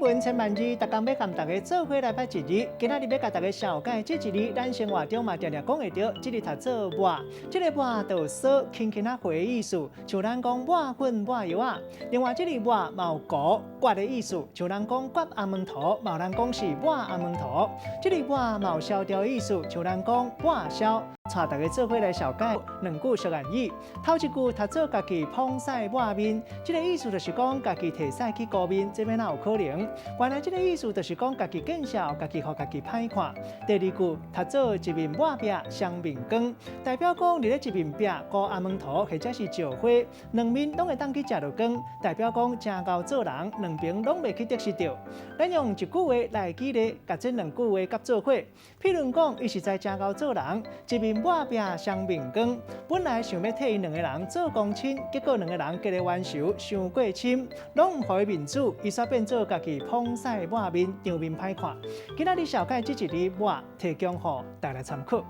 聞千萬字，逐工欲共大家做伙來捌一字。今仔日欲共大家紹介這一字，咱生活中嘛定定講會著，這字讀做抹，這个抹就掃輕輕仔花的意思，像咱講抹粉抹藥仔。另外，這个抹嘛有割割的意思，像咱講割紅毛塗，嘛有人講是抹紅毛塗。這个抹嘛有燒掉的意思，像咱講抹燒。帶大家做伙來紹介兩句俗諺語。頭一句讀做家己膨屎抹面，這个意思就是講家己提屎去糊面，這欲哪有可能？原來這个意思就是講家己見笑，家己予家己歹看。第二句讀做一面抹壁雙面光，代表講佇咧一面壁糊紅毛塗或者是石花，兩面攏會當去食著光，代表講誠𠢕做人，兩爿攏袂去得失著。咱用一句話來舉例，共這兩句話夾做伙。譬如講，伊實在誠𠢕做人，一面抹壁雙面光，本來想欲替𪜶兩个人做公親，結果兩个人結的冤仇傷過深，攏毋予伊面子，伊煞變做家己膨屎抹面，場面歹看。今仔日紹介這一字抹，提供予大家參考。